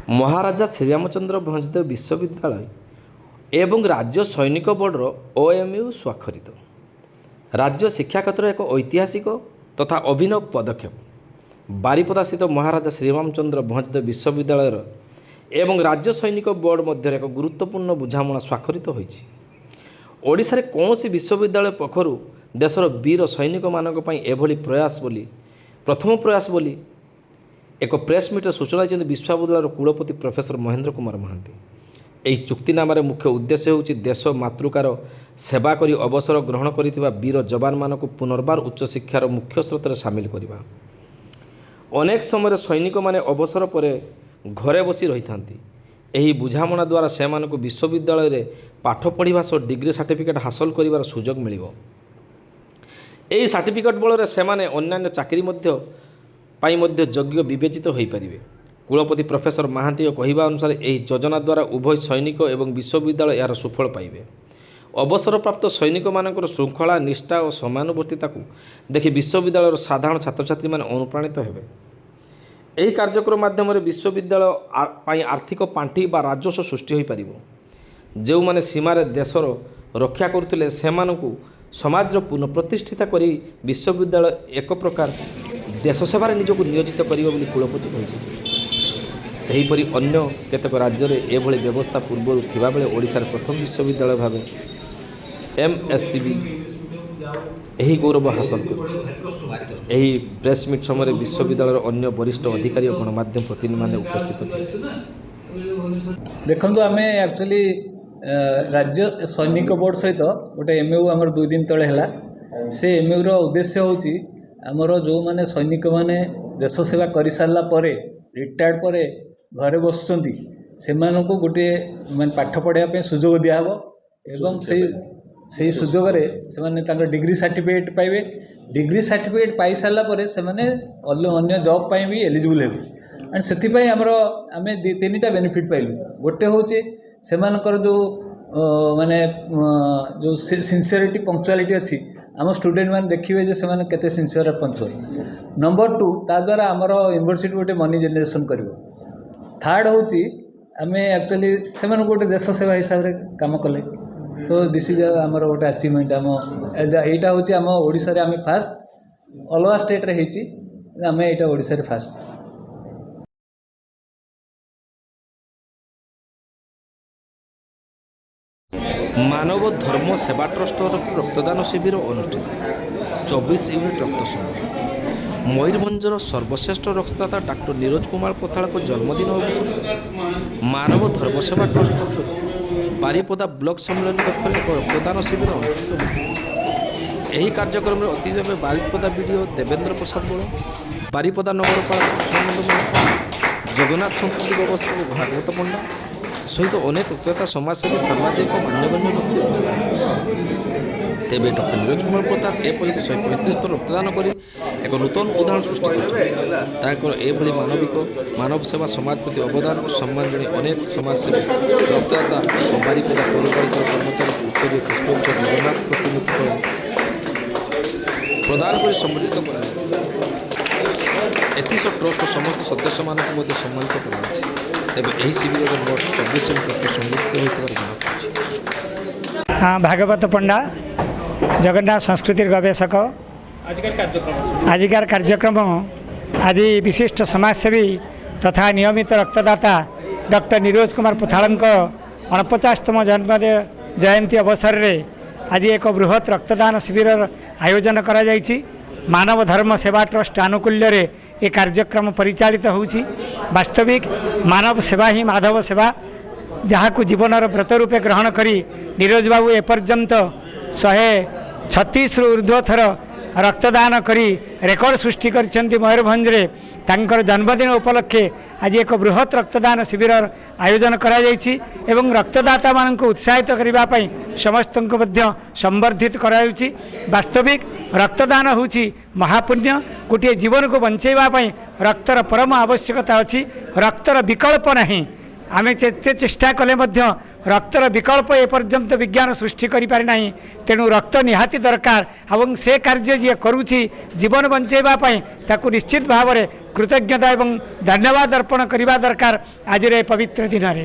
ମହାରାଜା ଶ୍ରୀରାମଚନ୍ଦ୍ର ଭଞ୍ଜଦେବ ବିଶ୍ୱବିଦ୍ୟାଳୟ ଏବଂ ରାଜ୍ୟ ସୈନିକ ବୋର୍ଡ଼ର OMU ସ୍ୱାକ୍ଷରିତ। ରାଜ୍ୟ ଶିକ୍ଷା କ୍ଷେତ୍ରରେ ଏକ ଐତିହାସିକ ତଥା ଅଭିନବ ପଦକ୍ଷେପ। ବାରିପଦାସ୍ଥିତ ମହାରାଜା ଶ୍ରୀରାମଚନ୍ଦ୍ର ଭଞ୍ଜଦେବ ବିଶ୍ୱବିଦ୍ୟାଳୟର ଏବଂ ରାଜ୍ୟ ସୈନିକ ବୋର୍ଡ଼ ମଧ୍ୟରେ ଏକ ଗୁରୁତ୍ୱପୂର୍ଣ୍ଣ ବୁଝାମଣା ସ୍ୱାକ୍ଷରିତ ହୋଇଛି। ଓଡ଼ିଶାରେ କୌଣସି ବିଶ୍ୱବିଦ୍ୟାଳୟ ପକ୍ଷରୁ ଦେଶର ବୀର ସୈନିକମାନଙ୍କ ପାଇଁ ଏଭଳି ପ୍ରୟାସ ବୋଲି ପ୍ରଥମ ପ୍ରୟାସ ବୋଲି ଏକ ପ୍ରେସମିଟ୍ରେ ସୂଚନା ଦେଇଛନ୍ତି ବିଶ୍ୱବିଦ୍ୟାଳୟର କୁଳପତି ପ୍ରଫେସର ମହେନ୍ଦ୍ର କୁମାର ମହାନ୍ତି। ଏହି ଚୁକ୍ତିନାମାର ମୁଖ୍ୟ ଉଦ୍ଦେଶ୍ୟ ହେଉଛି ଦେଶ ମାତୃକାର ସେବା କରି ଅବସର ଗ୍ରହଣ କରିଥିବା ବୀର ଯବାନମାନଙ୍କୁ ପୁନର୍ବାର ଉଚ୍ଚଶିକ୍ଷାର ମୁଖ୍ୟ ସ୍ରୋତରେ ସାମିଲ କରିବା। ଅନେକ ସମୟରେ ସୈନିକମାନେ ଅବସର ପରେ ଘରେ ବସି ରହିଥାନ୍ତି। ଏହି ବୁଝାମଣା ଦ୍ୱାରା ସେମାନଙ୍କୁ ବିଶ୍ୱବିଦ୍ୟାଳୟରେ ପାଠ ପଢ଼ିବା ସହ ଡିଗ୍ରୀ ସାର୍ଟିଫିକେଟ୍ ହାସଲ କରିବାର ସୁଯୋଗ ମିଳିବ। ଏହି ସାର୍ଟିଫିକେଟ୍ ବଳରେ ସେମାନେ ଅନ୍ୟାନ୍ୟ ଚାକିରି ମଧ୍ୟ ପାଇଁ ମଧ୍ୟ ଯୋଗ୍ୟ ବିବେଚିତ ହୋଇପାରିବେ। କୁଳପତି ପ୍ରଫେସର ମହାନ୍ତିଙ୍କ କହିବା ଅନୁସାରେ, ଏହି ଯୋଜନା ଦ୍ୱାରା ଉଭୟ ସୈନିକ ଏବଂ ବିଶ୍ୱବିଦ୍ୟାଳୟ ଏହାର ସୁଫଳ ପାଇବେ। ଅବସରପ୍ରାପ୍ତ ସୈନିକମାନଙ୍କର ଶୃଙ୍ଖଳା, ନିଷ୍ଠା ଓ ସମୟାନୁବର୍ତ୍ତିତାକୁ ଦେଖି ବିଶ୍ୱବିଦ୍ୟାଳୟର ସାଧାରଣ ଛାତ୍ରଛାତ୍ରୀମାନେ ଅନୁପ୍ରାଣିତ ହେବେ। ଏହି କାର୍ଯ୍ୟକ୍ରମ ମାଧ୍ୟମରେ ବିଶ୍ୱବିଦ୍ୟାଳୟ ପାଇଁ ଆର୍ଥିକ ପାଣ୍ଠି ବା ରାଜସ୍ୱ ସୃଷ୍ଟି ହୋଇପାରିବ। ଯେଉଁମାନେ ସୀମାରେ ଦେଶର ରକ୍ଷା କରୁଥିଲେ, ସେମାନଙ୍କୁ ସମାଜର ପୁନଃପ୍ରତିଷ୍ଠିତ କରି ବିଶ୍ୱବିଦ୍ୟାଳୟ ଏକ ପ୍ରକାର ଦେଶ ସେବାରେ ନିଜକୁ ନିୟୋଜିତ କରିବ ବୋଲି କୁଳପତି କହିଛନ୍ତି। ସେହିପରି ଅନ୍ୟ କେତେକ ରାଜ୍ୟରେ ଏଭଳି ବ୍ୟବସ୍ଥା ପୂର୍ବରୁ ଥିବାବେଳେ ଓଡ଼ିଶାରେ ପ୍ରଥମ ବିଶ୍ୱବିଦ୍ୟାଳୟ ଭାବେ ଏମ୍ଏସ୍ସିବି ଏହି ଗୌରବ ହାସଲ କରିଛି। ଏହି ପ୍ରେସମିଟ୍ ସମୟରେ ବିଶ୍ୱବିଦ୍ୟାଳୟର ଅନ୍ୟ ବରିଷ୍ଠ ଅଧିକାରୀ ଓ ଗଣମାଧ୍ୟମ ପ୍ରତିନିଧିମାନେ ଉପସ୍ଥିତ ଥିଲେ। ଦେଖନ୍ତୁ, ଆମେ ଆକ୍ଚୁଆଲି ରାଜ୍ୟ ସୈନିକ ବୋର୍ଡ଼ ସହିତ ଗୋଟେ ଏମ୍ଓୟୁ ଆମର 2 ଦିନ ତଳେ ହେଲା। ସେ ଏମ୍ଓୟୁର ଉଦ୍ଦେଶ୍ୟ ହେଉଛି, ଆମର ଯେଉଁମାନେ ସୈନିକମାନେ ଦେଶ ସେବା କରିସାରିଲା ପରେ, ରିଟାୟାର୍ଡ଼ ପରେ ଘରେ ବସୁଛନ୍ତି, ସେମାନଙ୍କୁ ଗୋଟିଏ ମାନେ ପାଠ ପଢ଼ିବା ପାଇଁ ସୁଯୋଗ ଦିଆହେବ ଏବଂ ସେଇ ସେଇ ସୁଯୋଗରେ ସେମାନେ ତାଙ୍କର ଡିଗ୍ରୀ ସାର୍ଟିଫିକେଟ୍ ପାଇବେ। ଡିଗ୍ରୀ ସାର୍ଟିଫିକେଟ୍ ପାଇସାରିଲା ପରେ ସେମାନେ ଅନ୍ୟ ଜବ୍ ପାଇଁ ବି ଏଲିଜିବୁଲ୍ ହେବେ। ଆଣ୍ଡ ସେଥିପାଇଁ ଆମର ଆମେ ଦୁଇ ତିନିଟା ବେନିଫିଟ୍ ପାଇଲୁ। ଗୋଟେ ହେଉଛି ସେମାନଙ୍କର ଯେଉଁ ମାନେ ଯେଉଁ ସିନସିୟରିଟି, ପଙ୍କ୍ଚୁଆଲିଟି ଅଛି, ଆମ ଷ୍ଟୁଡେଣ୍ଟ ମାନେ ଦେଖିବେ ଯେ ସେମାନେ କେତେ ସିନସିୟର, ପଙ୍କ୍ଚୁଆଲ। ନମ୍ବର ଟୁ, ତା ଦ୍ୱାରା ଆମର ୟୁନିଭର୍ସିଟି ଗୋଟେ ମନି ଜେନେରେସନ୍ କରିବ। ଥାର୍ଡ଼ ହେଉଛି, ଆମେ ଆକ୍ଚୁଆଲି ସେମାନଙ୍କୁ ଗୋଟେ ଦେଶ ସେବା ହିସାବରେ କାମ କଲେ। ସୋ this is ଆମର ଗୋଟେ ଆଚିଭମେଣ୍ଟ। ଆମ ଏଇଟା ହେଉଛି ଆମ ଓଡ଼ିଶାରେ ଆମେ ଫାଷ୍ଟ। ଅଲଗା ଷ୍ଟେଟ୍ରେ ହେଇଛି, ଆମେ ଏଇଟା ଓଡ଼ିଶାରେ ଫାଷ୍ଟ। ମାନବ ଧର୍ମ ସେବା ଟ୍ରଷ୍ଟ ତରଫରୁ ରକ୍ତଦାନ ଶିବିର ଅନୁଷ୍ଠିତ, 24 ୟୁନିଟ୍ ରକ୍ତ ସଂଗ୍ରହ। ମୟୂରଭଞ୍ଜର ସର୍ବଶ୍ରେଷ୍ଠ ରକ୍ତଦାତା ଡାକ୍ତର ନିରୋଜ କୁମାର ପୋଥାଳଙ୍କ ଜନ୍ମଦିନ ଅବସରରେ ମାନବ ଧର୍ମ ସେବା ଟ୍ରଷ୍ଟ ପକ୍ଷରୁ ବାରିପଦା ବ୍ଲକ ସମ୍ମିଳନୀ କକ୍ଷରେ ଏକ ରକ୍ତଦାନ ଶିବିର ଅନୁଷ୍ଠିତ ହୋଇଯାଇଛି। ଏହି କାର୍ଯ୍ୟକ୍ରମରେ ଅତିଥି ଭାବେ ବାରିପଦା ବିଡ଼ିଓ ଦେବେନ୍ଦ୍ର ପ୍ରସାଦ ବଳ, ବାରିପଦା ନଗରପାଳ କୃଷ୍ଣାନନ୍ଦ ମହାପାତ୍ର, ଜଗନ୍ନାଥ ସଂସ୍କୃତି ବ୍ୟବସ୍ଥାପକ ଭାଗବତ ପଣ୍ଡା ସହିତ ଅନେକ ରକ୍ତଦାତା, ସମାଜସେବୀ, ସାମ୍ବାଦିକ, ମାନ୍ୟଗଣ୍ୟ ବ୍ୟକ୍ତି ଉପସ୍ଥିତ ଥିଲେ। ତେବେ ଡକ୍ଟର ନିରୋଜ କୁମାର ପ୍ରଧାନ ଏପର୍ଯ୍ୟନ୍ତ 135 ଥର ରକ୍ତଦାନ କରି ଏକ ନୂତନ ଉଦାହରଣ ସୃଷ୍ଟି କରିଛନ୍ତି। ତାଙ୍କର ଏଭଳି ମାନବିକ ମାନବ ସେବା, ସମାଜ ପ୍ରତି ଅବଦାନକୁ ସମ୍ମାନ ଜଣାଇ ଅନେକ ସମାଜସେବୀ, ରକ୍ତଦାତା ଓ ବାରିପଦା ପୌରପାଳିକାର କର୍ମଚାରୀଙ୍କୁ ଉତ୍ତରୀୟ, ପୁଷ୍ପଗୁଚ୍ଛ, ଜଗନ୍ନାଥ ପ୍ରତିମୂର୍ତ୍ତି ତଳେ ପ୍ରଦାନ କରି ସମ୍ବର୍ଦ୍ଧିତ କରାଯାଇଥିଲା। ଏଥିସହ ଟ୍ରଷ୍ଟର ସମସ୍ତ ସଦସ୍ୟମାନଙ୍କୁ ମଧ୍ୟ ସମ୍ମାନିତ କରାଯାଇଛି। ତେବେ ଏହି ଶିବିରରେ ମୋଟ 24 ୟୁନିଟ୍ ରକ୍ତ ସଂଗୃହୀତ ହୋଇଥିବାର ଜଣାପଡ଼ିଛି। ହଁ, ଭାଗବତ ପଣ୍ଡା, ଜଗନ୍ନାଥ ସଂସ୍କୃତିର ଗବେଷକ। ଆଜିକାର କାର୍ଯ୍ୟକ୍ରମ, ଆଜି ବିଶିଷ୍ଟ ସମାଜସେବୀ ତଥା ନିୟମିତ ରକ୍ତଦାତା ଡକ୍ଟର ନିରୋଜ କୁମାର ପୋଥାଳଙ୍କ 49ତମ ଜନ୍ମ ଜୟନ୍ତୀ ଅବସରରେ ଆଜି ଏକ ବୃହତ୍ ରକ୍ତଦାନ ଶିବିରର ଆୟୋଜନ କରାଯାଇଛି। ମାନବ ଧର୍ମ ସେବା ଟ୍ରଷ୍ଟ ଆନୁକୂଲ୍ୟରେ ଏ କାର୍ଯ୍ୟକ୍ରମ ପରିଚାଳିତ ହେଉଛି। ବାସ୍ତବିକ ମାନବ ସେବା ହିଁ ମାଧବ ସେବା, ଯାହାକୁ ଜୀବନର ବ୍ରତ ରୂପେ ଗ୍ରହଣ କରି ନିରୋଜ ବାବୁ ଏପର୍ଯ୍ୟନ୍ତ 136ରୁ ଉର୍ଦ୍ଧ୍ୱ ଥର ରକ୍ତଦାନ କରି ରେକର୍ଡ଼ ସୃଷ୍ଟି କରିଛନ୍ତି ମୟୂରଭଞ୍ଜରେ। ତାଙ୍କର ଜନ୍ମଦିନ ଉପଲକ୍ଷେ ଆଜି ଏକ ବୃହତ୍ ରକ୍ତଦାନ ଶିବିରର ଆୟୋଜନ କରାଯାଇଛି ଏବଂ ରକ୍ତଦାତାମାନଙ୍କୁ ଉତ୍ସାହିତ କରିବା ପାଇଁ ସମସ୍ତଙ୍କୁ ମଧ୍ୟ ସମ୍ବର୍ଦ୍ଧିତ କରାଯାଉଛି। ବାସ୍ତବିକ ରକ୍ତଦାନ ହେଉଛି ମହାପୁଣ୍ୟ। ଗୋଟିଏ ଜୀବନକୁ ବଞ୍ଚାଇବା ପାଇଁ ରକ୍ତର ପରମ ଆବଶ୍ୟକତା ଅଛି। ରକ୍ତର ବିକଳ୍ପ ନାହିଁ। ଆମେ ଯେତେ ଚେଷ୍ଟା କଲେ ମଧ୍ୟ ରକ୍ତର ବିକଳ୍ପ ଏପର୍ଯ୍ୟନ୍ତ ବିଜ୍ଞାନ ସୃଷ୍ଟି କରିପାରି ନାହିଁ। ତେଣୁ ରକ୍ତ ନିହାତି ଦରକାର ଏବଂ ସେ କାର୍ଯ୍ୟ ଯିଏ କରୁଛି ଜୀବନ ବଞ୍ଚାଇବା ପାଇଁ, ତାକୁ ନିଶ୍ଚିତ ଭାବରେ କୃତଜ୍ଞତା ଏବଂ ଧନ୍ୟବାଦ ଅର୍ପଣ କରିବା ଦରକାର ଆଜିର ଏ ପବିତ୍ର ଦିନରେ।